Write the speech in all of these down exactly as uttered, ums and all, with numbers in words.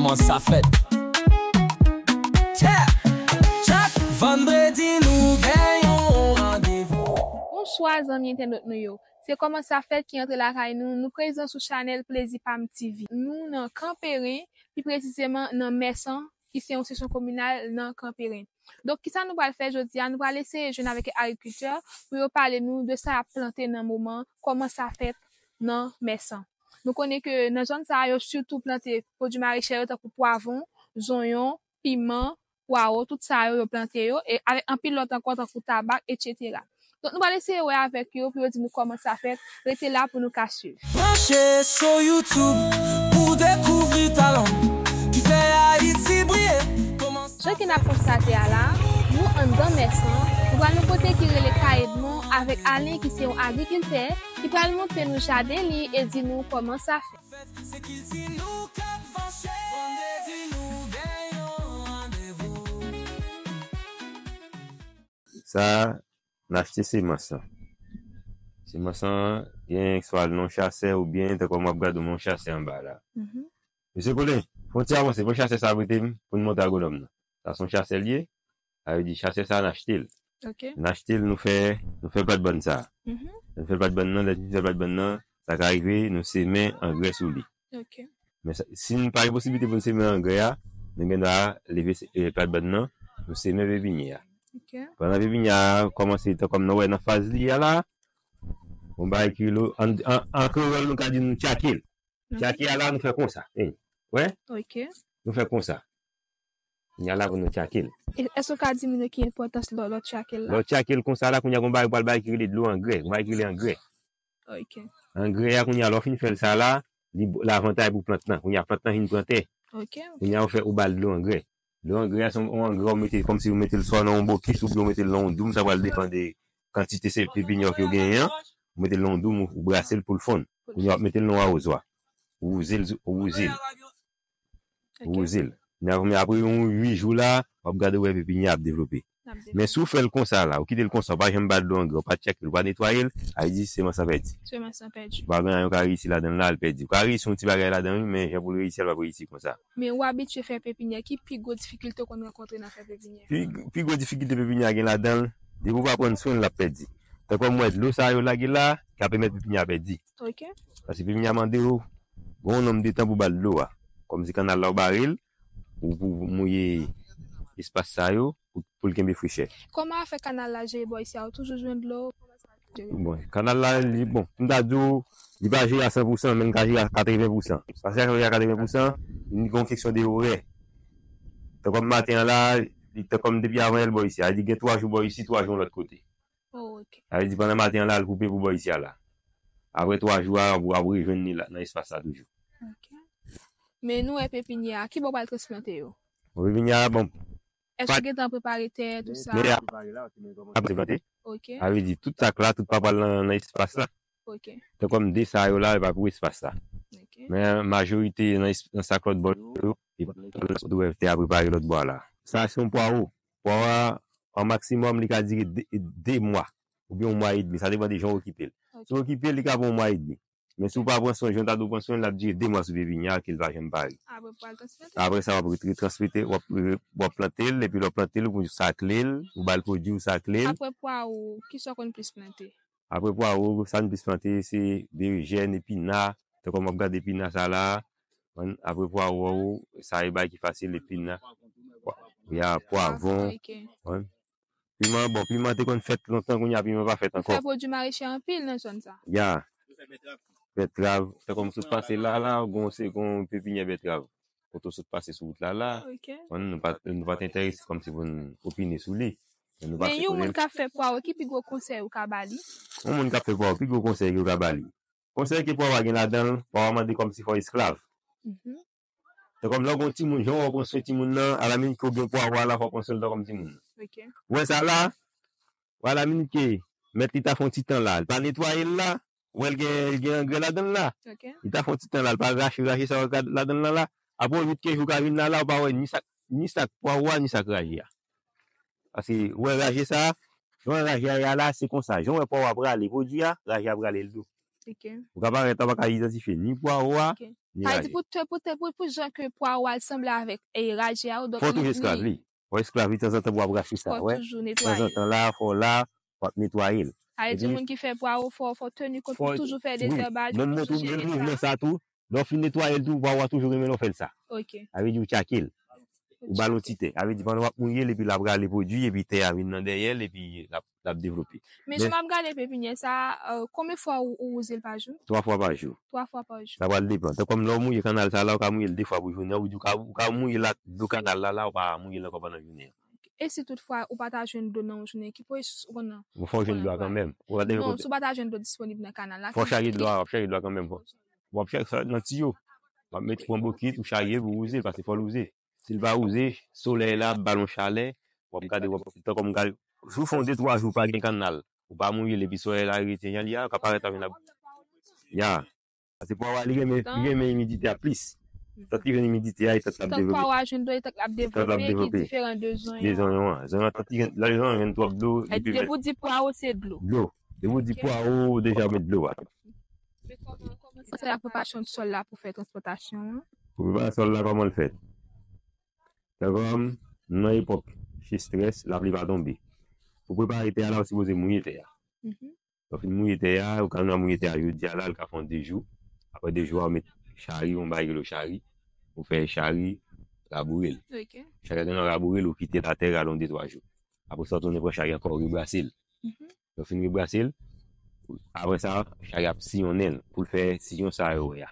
Kòman sa fèt? Chak vandredi nou gen yon randevou. Bonswa zanmi entènot nou yo. Se Kòman sa fèt ki antre lakay nou. Nou prezan sou chanèl Plezi Pam T V. Nou nan Kanperen, pi presizeman nan Mèsan, ki se yon seksyon kominal nan Kanperen. Donk, kisa nou pral fè jodi a? Nou pral eseye jwenn avèk agrikiltè pou yo pale nou de sa y ap plante nan moman, kòman sa fèt nan Mèsan. Nou konnen ke nan zòn sa a, yo sitou plante pwodui marechè yo, tankou pwavwon, zonyon, piman, pwawo, tout sa yo, yo plante yo, e avèk anpil lòt ankò, tankou tabak, etsetera. Donk, nou pral eseye wè avèk yo pou yo di nou kòman sa fèt. Rete la pou nou ka swiv. Branche sou YouTube pou dekouvri talan ki fè Ayiti briye. Kòman sa Jan ke n ap konstate a la, nou anndan Mèsan, nou pral yon kote ki rele Kay Edmond avèk Alain ki se yon agrikiltè ki pral montre nou jaden li e di nou kòman sa fèt. Se kilti nou k ap vanse. Vandredi nou gen yon randevou. Sa, n achte semans lan. Semans lan, gen swa l nan yon chasè oubyen, tankou m ap gade yon chasè anba la. Mhm. Mesye Kolin, fè yon ti avanse, pran chasè sa prete m pou n montre agwonòm nan. Sa se yon chasè l ye, sa vle di chasè sa n achte l. Ok. N achte l, nou fè, nou fè plat bàn sa. Mhm. Lè n fè plat bàn nan, lè n fin fè plat bàn nan, sa ka rive, nou semen angrè sou li. Ok. Men sa, si n pa gen posiblite pou n semen angrè a, nou gen dwa leve se- e, plat bàn nan, nou semen pepinyè a. Ok. Pandan pepinyè a kòmanse, tan kòm nou wè nan faz li a la, yon bagay ki rele, an, an, an kreyòl, nou ka di nou tchake l. Mhm. Tchake a la, nou fè konsa. Hein. Wè? Ok. Nou fè konsa. Kounye a la pou nou tchake l. E, èske w ka di m ki enpòtans lè, lè w tchake l la? Lè w tchake l konsa la, kounye a gon bagay ou pral bay ki rele dlo angrè. Gon bagay ki rele angrè. Ok. Angrè a, kounye a, lè w fin fè l sa la, li, l avantay pou plant lan. Kounye a, plant lan vin pran tè. Ok. Kounye a, ou fè, ou ba l dlo angrè. Dlo angrè a, se yon angrè ou mete, kòmsi ou mete l swa nan yon bokis oubyen ou mete l nan yon doum, sa pral depann de kantite se pepinyè ke w genyen an. Ou mete l nan yon doum, ou, ou brase l pou l fonn. Pou l fonn. Kounye a, w ap mete l nan yon awozwa. Ou wouze l, ou wouze l. Ok. Wouze l. Men apre, men apre yon uit jou la, w ap gade wè pepinyè ap devlope. Ap devlope. Men si w fè l konsa la, ou kite l konsa, ou pa janm ba l dlo angrè, ou pa tcheke l, ou pa netwaye l, sa vle di semans lan pèdi. Semans lan pèdi. Ou pa gen anyen ou ka reyisi ladan l la, l pèdi. Ou ka reyisi yon ti bagay ladan l, wi, men jan pou l reyisi a, l p ap reyisi konsa. Men ou abitye fè pepinyè, ki pi gwo difikilte w konn rankontre nan fè pepinyè? Pi, pi gwo difikilte pepinyè a gen ladan l, depi w pa pran swen l, l ap pèdi. Tankou m wè dlo sa yo lage la, ka pèmèt pepinyè a pèdi. Ok. Paske pepinyè a mande w, gen yon nonm de tan pou ba l dlo a. Kòmsi kannal la ou bare l, ou pou mouye espas sa yo, pou, pou l kenbe frechè. Kòman afè kannal la jere bò isi a? Ou toujou jwenn dlo? Bon, kannal la, li, bon, m ta di w, li pa jere a san pou san, men l ka jere a katreven pou san. Paske a katreven pou san, li gen yon kesyon de orè. Tankou maten an la, li tankou depi avan yè l bò isi a, li gen twa jou bò isi, twa jou yon lòt kote. Oh, ok. Sa vle di pandan maten an la, l koupe pou bò isi a la. Apre twa jou a, w ap rejwenn li la, nan espas la toujou. Ok. Men nou wè pepinyè a, ki bò w pral transplante yo? Bon, pepinyè a, bon. Èske w gentan prepare tè, tout sa? Men a, ap plante. Ok. Sa vle di tout sak la, tout pa pral nan, nan espas la. Ok. Tankou de sa yo la, e pa pou espas la. Ok. Men majorite nan es-, nan sak lòt bò yo, e pa nan espas la, ou wè tè a prepare lòt bò la. Sa se yon pwawo. Pwawo a, an maksimòm, li ka dire de, de mwa, oubyen yon mwa edmi. Sa depann de jan w okipe l. Ok. Si w okipe l, li ka pran yon mwa edmi. Men si w pa pran swen, jan w ta dwe pran swen, l ap dire de mwa sou pepinyè a ke l pa janm pare. Apre, w pral transplante? Apre sa, w ap re-, transplante, w ap re-, w ap plante l, epi lè w plante l, ou sakle l, ou ba l pwodui, ou sakle l. Apre pwawo, kisa w konn plis plante? Apre pwawo, sa n plis plante, se berejèn, epina, tankou w ap gade epina sa la, konprann? Apre pwawo, sa e bagay ki fasil, epina, pwa-, ya, pwavwon, ok, konprann? Piman, bon, piman te konn fèt lontan, kounye a piman pa fèt ankò. Ou fè pwodui marechè anpil nan zòn sa? Ya. Bètrav, tankou m sot pase la, la, gon, se gon pepinyè bètrav. Kote w sot pase sou wout la, la. Ok. Bon, nou pa, nou pa t enterese kòmsi pou n opine sou li. Men nou pa... Men yon moun k ap fè pwawo, ki pi gwo konsèy ou ka ba li? Yon moun k ap fè pwawo, pi gwo konsèy ke w ka ba li. Konsèy ke pwawo a gen ladan l, pwawo a mande kòmsi fè w esklav. Mhm. Se kòm lè w gon timoun, jan w pran swen timoun nan, alaminit ke w gen pwawo a la, fò w pran swen l tankou timoun nan. Ok. Ou wè sa la, alaminit ke mèt li ta fè yon ti tan la, li pa netwaye l la, ou wè l gen, li gen angrè ladan l la. Ok. Li ta fè yon ti tan la, li pa rache, rache sa w gad ladan l la la. Apre yon uit kenz jou ka vin la la, ou pa wè ni sak, ni sak pwawo a, ni sak raje a. Paske ou wè raje sa, jan raje a ye a la, se konsa. Jan w wè pwawo a prale, pwodui a, raje a prale l tou. Ok. Ou ka parèt la, ou pa ka idantifye ni pwawo a, ok, ni raje. Sa vle di pou te, pou te, pou, pou jan ke pwawo a sanble avèk e raje a, donk fò w toujou esklav li. Fò esklav li, tanzantan pou w ap rache sa, wè. Fò toujou netwaye. Tanzantan la, fò la, w ap netwaye l. Sa vle di moun ki fè pwawo, fò, fò teni kont pou toujou fè detèbaj, pou toujou jere sa. Menm mouvman sa tou, lè w fin netwaye l tou, pwawo a toujou renmen lè w fè l sa. Ok. Sa vle di ou tchake l. Ou ba l yon ti tè. Sa vle di pandan w ap mouye l, epi l ap rale pwodui, epi tè a vin nan dèyè l, epi l ap, l ap devlope. Men jan m ap gade pepinyè sa, euh, konbyen fwa ou, ou wouze l pa jou? Twa fwa pa jou. Twa fwa pa jou. Sa pral depann. Tankou lè w mouye kanal sa la, ou ka mouye l de fwa pou jounen an, ou ka, ou ka mouye l ak dlo kanal la, la, ou pa mouye l ankò pandan jounen an. E si tout fwa ou pa ta jwenn dlo nan yon jounen, ki pwosès ou konn nan? Bon, fò w jwenn dlo a kanmenm. Ou pa te... Non, si w pa ta jwenn dlo disponib nan kanal la, fò w charye dlo a, w ap charye dlo a kanmenm, fò. W ap fè sa nan tiyo. W ap met, pran bokit, ou charye pou wouze l, paske fò l wouze. Si l pa wouze, solèy la ap ba l yon chalè, w ap gade, w ap, tankou m gade, si w fè yon de twa jou pa gen kanal, ou pa mouye l, epi solèy la rete jan l ye a, ou ka parèt avè n ap, ya. Paske pwawo a, li renmen, li renmen imidite a plis. Tant li jwenn imidite a, e tant l ap devlope. Tant pwawo a jwenn dlo, e tant l ap devlope, ki diferan de zonyon an. De zonyon an. Zonyon an, tant li jwenn, lè zonyon an jwenn twòp dlo, li pi... Depi w di pwawo, se dlo. Dlo. Depi w di pwawo, ou deja met dlo a. Men kòman, kòman se fè preparasyon sòl la pou fè transpòtasyon an? Pou prepare sòl la, kòman l fèt? Tankou nan epòk secherès, lapli pa tonbe. Pou prepare tè a la, ou sipoze mouye tè a. Mhm. Lè w fin mouye tè a, ou ka nan mouye tè a jodi a la, l ka fè yon de jou. Apre de jou a, ou met chari, yon bagay rele chari. Ou fè chari, raboure l. Ok. Chari a gen nan raboure l, ou kite l atè, rale yon de twa jou. Apre sa, w tounen pran chari ankò, ou rebrase l. Mhm. Lè w fin rebrase l, apre sa, chari a ap siyonnen l pou l fè siyon sa yo wè a.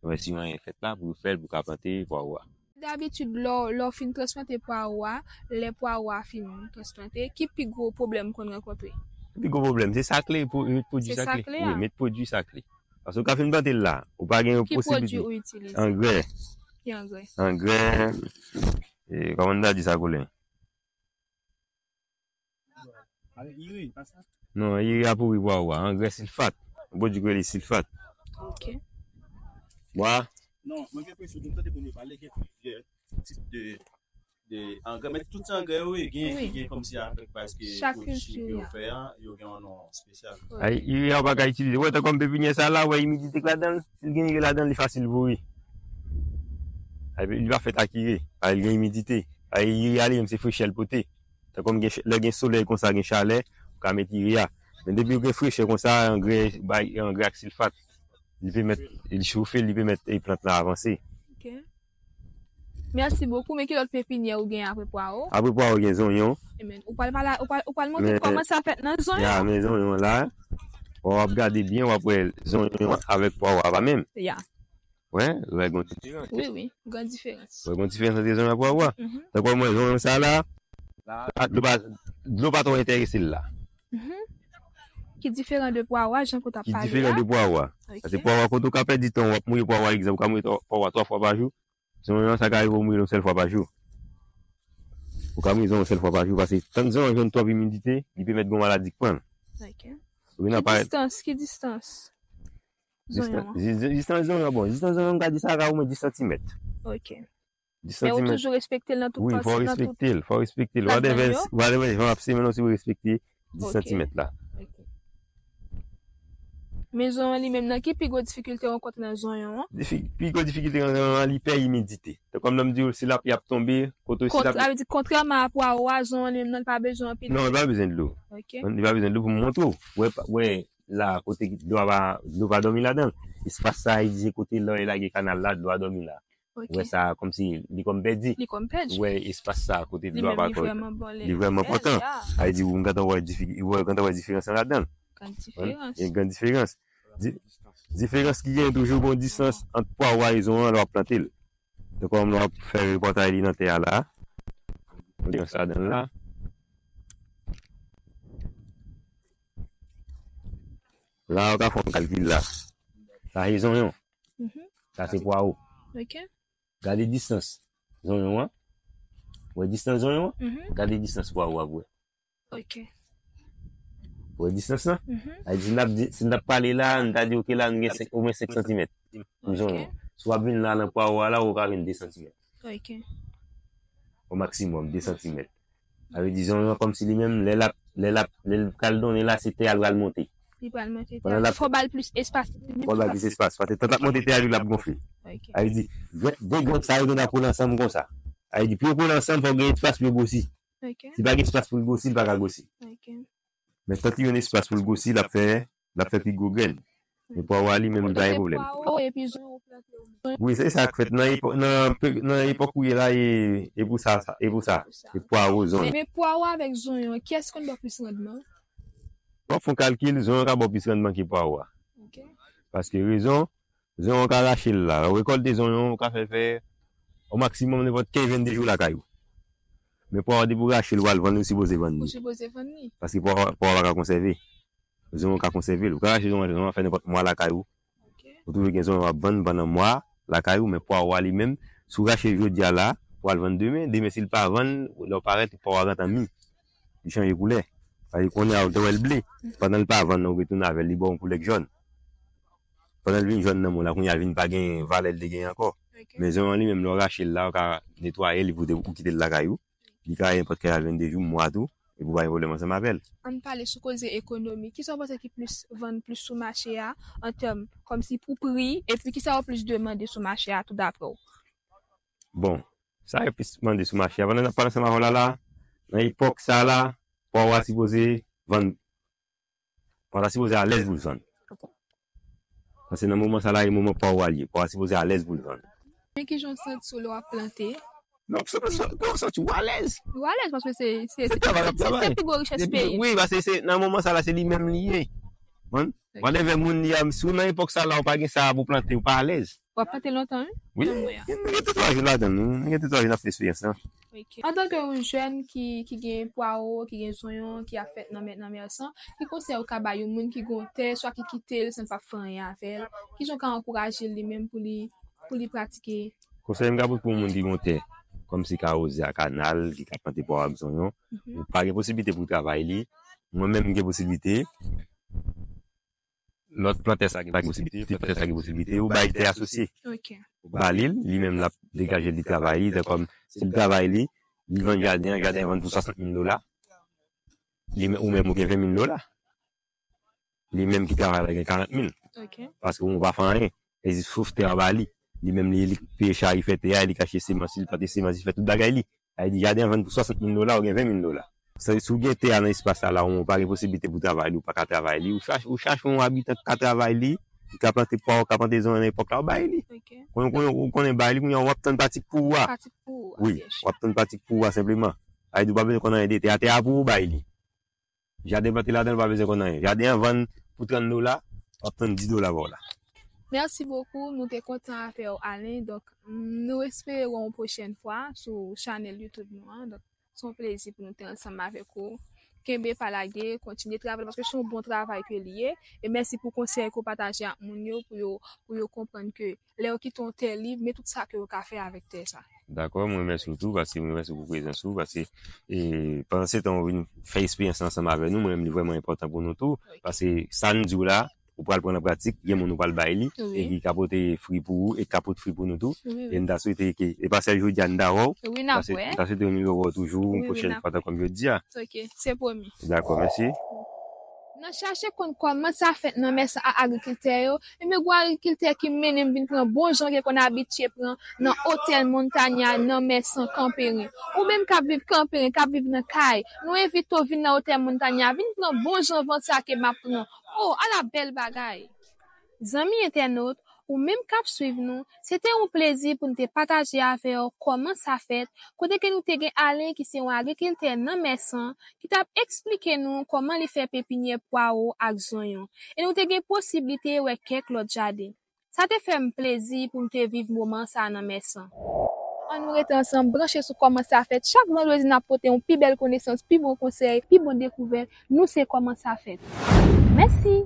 Lè siyon an fèt la, pou l fè l, pou l ka plante pwawo a. Dabitid, lè w, lè w fin transplante pwawo a, lè pwawo a fin transplante, ki pi gwo pwoblèm ou konn rankontre? Pi gwo pwoblèm, se sakle, pwo-, met pwodui sakle. Se sakle a? Wi, met pwodui sakle. Paske ou ka fin plante l la, ou pa gen posibilite. Ki pwodui ou itilize? Angrè. Ki angrè? Angrè, e, kòman n ta di sa, Colin? Ire, pa sa? Non, ire a pouri pwawo a. Angrè silfat. Yon pwodui ki rele silfat. Ok. Bwa. Non, mwen gen enpresyon, m tande moun yo pale, gen plizyè tip de, de angrè. Men tout ti angrè yo, gen, gen kòmsi avèk baz ke pwodui chimik yo fè a, yo gen yon non espesyal. Ay, ire a ou pa ka itilize. Ou wè, tankou pepinyè sa la, ou wè imidite k ladan l. Si l gen ire ladan l, li fasil pouri. Ay, li pa fèt ak ire. Ay, li gen imidite. Ay, ire a li menm, se frechè l pote. Tankou gen ch-, lè gen solèy konsa, gen chalè, ou ka met ire a. Men depi ou gen frechè konsa, angrè, bay angrè ak silfat, li pèmèt, li chofe, li pèmèt, e, plant la avanse. Ok. Mèsi bokou. Men ki lòt pepinyè ou gen apre pwawo? Apre pwawo, gen zonyon. Ebyen, ou pral pale, ou pral, ou pral montre kòman sa fèt nan zonyon? Ya, men zonyon la, w ap gade byen, w ap wè zonyon avèk pwawo a pa menm. Ya. Wè, wè, gen yon diferans. Wi, wi, gen diferans. Wè, gen diferans ant zonyon ak pwawo a. Mhm. Tankou mwen, zonyon sa la, la, dlo pa, dlo pa twò enterese l la. Mhm. Ki diferan de pwawo a, jan ke w t ap pale a. Ki diferan de pwawo a. Ok. Paske pwawo a, kote ou ka pèdi tan, w ap mouye pwawo a, egzanp, ou ka mouye pwawo a twa fwa pa jou. Zonyon an, sa ka rive w mouye l yon sèl fwa pa jou. Ou ka mouye zonyon yon sèl fwa pa jou, paske tan zonyon jwenn twòp imidite, li pèmèt gen yon maladi k pran l. Ok. Ki distans, ki distans? Zonyon an. Distans, di-, di-, distans zonyon, bon, distans zonyon, m ka di sa ka omwen dis santimèt. Ok. Dis santimèt. Men ou toujou respekte l nan tout pati, nan tout... Wi, fò w respekte l, fò w respekte l. Whatever, whatever, jan w ap semen l, ou respekte dis santimèt la. Ok. Men zonyon li menm nan, ki pi gwo difikilte w rankontre nan zonyon an? Difi-, pi gwo difikilte nan zonyon an, li pè imidite. Tankou lè m di w, si lapli ap tonbe, kote si lapli... Sa vle di, kontrèman a pwawo a, zonyon li menm nan, li pa bezwen anpil dlo. Non, li pa bezwen dlo. Ok. Li pa bezwen dlo pou m montre w. Wè, pa, wè, la, kote dlo a pa, dlo pa dòmi ladan l. Espas sa a, se kote lè w lage kanal la, dlo a dòmi la. Ok. Ou wè sa, kòmsi li kòm pèdi. Li kòm pèdi. Ou wè espas sa, kote dlo a pa... Li menm, li vrèman bon, li vrèman enpòtan. Sa vle di, ou gentan wè difi-, ou gentan wè diferans lan ladan l. Gran diferans. Gen gran diferans. Di-, diferans ki gen toujou gon distans ant pwawo a e zonyon an lè w ap plante l. Tankou lè w ap fè repòtaj li nan tè a la. Diferans ladan l la. La, ou ka fè yon kalkil la. Sa se zonyon. Mhm. Sa se pwawo. Ok. Gade distans zonyon an. Wè distans zonyon an? Mhm. Gade distans pwawo a pou wè. Ok. Wè distans lan? Mhm. Sa vle di, si n t ap di, si n t ap pale la, n ta di, ok, la, nou gen senk, omwen senk santimèt pou zonyon an. Ok. Si w ap vin la, nan pwawo a la, ou ka vin de santimèt. Ok. O maksimòm, de santimèt. Sa vle di, zonyon an kòmsi li menm, lè l ap, lè l ap, lè l pral donnen la, se tè a l pral monte. Li pral manje tè a. Fò ba l plis espas. Fò ba l plis espas. Paske tan l ap monte tè a, li l ap gonfle. Ok. A vle di, de, de grenn sa yo gen dwa kole ansanm konsa. A vle di, pou yo kole ansanm, fò gen espas pou yo gwosi. Ok. Si pa gen espas pou l gwosi, li pa ka gwosi. Ok. Men tan li jwenn espas pou l gwosi, l ap fè, l ap fè pi gwo grenn. Men pwawo a li menm, li pa gen pwoblèm. Pwawo epi zonyon ou plante yo menm. Wi, se sa k fèt nan epòk, nan pe-, nan epòk ou ye la, e, e pou sa, sa, e pou sa. E pwawo, zonyon. Men pwawo avèk zonyon, kiyès konn ba w plis randman? W ap fè yon kalkil, zonyon ka ba w plis randman ke pwawo a. Ok. Paske rezon, zonyon ou ka rache l la. Ou rekòlte zonyon, ou ka fè l fè o maksimòm nenpòt kenz, vennde jou lakay ou. Men pwawo, depi w rache l, w al vann li, ou sipoze vann li. Ou sipoze vann li. Paske pwawo, pwawo pa ka konsève. Zonyon ka konsève l. Ou ka rache zonyon, zonyon fè nenpòt mwa lakay ou. Ok. Ou twouve gen zonyon w ap vann pandan mwa lakay ou, men pwawo a li menm, si w rache l jodi a la, w al vann demen, demen si l pa vann, lè w parèt, pwawo a gentan mi. Li chanje koulè. Sa vle di kounye a ou te wè l ble. Pandan l pa vann nan, ou retounen avè l, li ba w yon koulè k jòn. Pandan l vin jòn nan men w la, kounye a vin pa gen valè l te genyen ankò. Ok. Men zonyon an li menm, lè w rache l la, ou ka netwaye li pou te, ou kite l lakay ou. Li ka nenpòt kèl vennde jou, mwa tou, epi ou pa gen pwoblèm ansanm avè l. Ann pale sou koze ekonomi. Kisa w panse ki plis vann plis sou mache a, an tèm kòmsi pou pri, epi kisa yo plis demande sou mache a tou daprè w? Bon, sa yo plis mande sou mache a. Pandan n ap pale ansanm avè w la, la, nan epòk sa la, pwawo a sipoze vann Pwawo a sipoze alèz pou l vann. Ok. Paske nan moman sa la, e moman pwawo a li ye. Pwawo a sipoze alèz pou l vann. Men kijan w santi w lè w ap plante? Non, se pa sa, non, w santi w alèz. Ou alèz paske se, se, se, se, se pi gwo richès peyi. Wi, paske se, nan moman sa la, se li menm li ye. Konprann? Ok. Whatever moun li a, si w nan epòk sa la, ou pa gen sa pou plante, ou pa alèz. W ap plante lontan, wi? Wi, nou gen twa jou ladan l, nou gen twa jou n ap fè eksperyans lan. Ok. Antanke yon jèn ki, ki gen pwawo, ki gen zonyon, ki ap fèt nan mè, nan mèsan, ki konsèy ou ka bay yon moun ki gen yon tè, swa ki kite l san l pa fè anyen avè l? Kijan w ka ankouraje l li menm pou li, pou li pratike? Konsèy m ka pote pou yon moun ki gen yon tè, kòmsi ka awoze a kanal, ki ka plante pwawo ak zonyon, ou pa gen posiblite pou w travay li. Mwen menm, m gen posiblite. Lòt plantè sa gen posiblite, plantè sa gen posiblite, ou bay tè asosye. Ok. Ou ba li l, li menm l ap degaje li travay li, tankou si l travay li, li vann jaden an, jaden an vann pou swasant mil dola. Li men, ou menm ou gen ven mil dola. Li menm ki travay la gen karant mil. Ok. Paske ou pa fè anyen. E jis fouf tè a ba li. Li menm li, li peye chari fè tè a, li ka achte semans, li plante semans, li fè tout bagay li. Sa vle di jaden an vann pou swasant mil dola, ou gen ven mil dola. Sa, si w gen tè a nan espas la, la, ou pa gen posiblite pou travay li, ou pa ka travay li, ou chache, ou chache yon abitan ki ka travay li, ki ka plante pwawo, ki ka plante zonyon nan epòk la, ou bay li. Ok. Konnen, konnen, ou konnen bay li, kounye a w ap tann pati k pou ou a. Pati k pou ou a, wi, w ap tann pati k pou ou a senpleman. Sa vle di ou pa bezwen konn anyen de tè a, tè a pou ou, bay li. Jaden plante ladan l, ou pa bezwen konn anyen. Jaden an vann pou trant dola, w ap tann dis dola ba w la. Mèsi bokou, nou te kontan avè w, Alain. Donk, nou espere wè w yon pwochèn fwa sou chanèl YouTube nou an. Donk, se yon plezi pou nou te ansanm avèk ou. Kenbe, pa lage, kontinye travay, paske se yon bon travay ke li ye. E mèsi pou konsèy ke w pataje ak moun yo, pou yo, pou yo konprann ke lè yo kite yon tè lib, men tout sa ke yo ka fè avèk tè sa. Dakò, mwen remèsye w tou, paske mwen remèsye w pou prezans ou, paske, e, pandan se tan ou vin fè eksperyans ansanm avè nou, mwen menm li vrèman enpòtan pou nou tou, paske sa n di w la, ou pral pran nan pratik, gen moun ou pral bay li, e ki ka pote fwi pou ou, e ki ka pote fwi pou nou tou. E n ta swete ke, e pa sèl jodi a n ta wè w, paske n ta swete nou wè w toujou, yon pwochèn fwa, tankou jodi a. Ok, se pwomi. Dakò, mèsi. Nan chache konn kòman sa fèt nan mèsan ak agrikiltè yo, ebyen gwo agrikiltè ki mennen m vin pran bon jan ke konn abitye pran nan otèl Montagna nan mèsan Kanperen. Ou menm k ap viv Kanperen, k ap viv nan kay, nou envite w vin nan otèl Montagna, vin pran bon jan van sa ke m ap pran. O, ala bèl bagay! Zanmi entènot, ou menm k ap swiv nou, se te yon plezi pou n te pataje avè w kòman sa fèt, kote ke nou te gen Alain ki se yon agrikiltè nan mèsan, ki t ap eksplike nou kòman li fè pepinyè pwawo ak zonyon, e nou te gen posiblite wè kèk lòt jaden. Sa te fè m plezi pou m te viv moman sa a nan mèsan. Ann nou rete ansanm, branche sou Kòman Sa Fèt. Chak vandredi, n ap pote yon pi bèl konesans, pi bon konsèy, pi bon dekouvèt. Nou se Kòman Sa Fèt. Mèsi!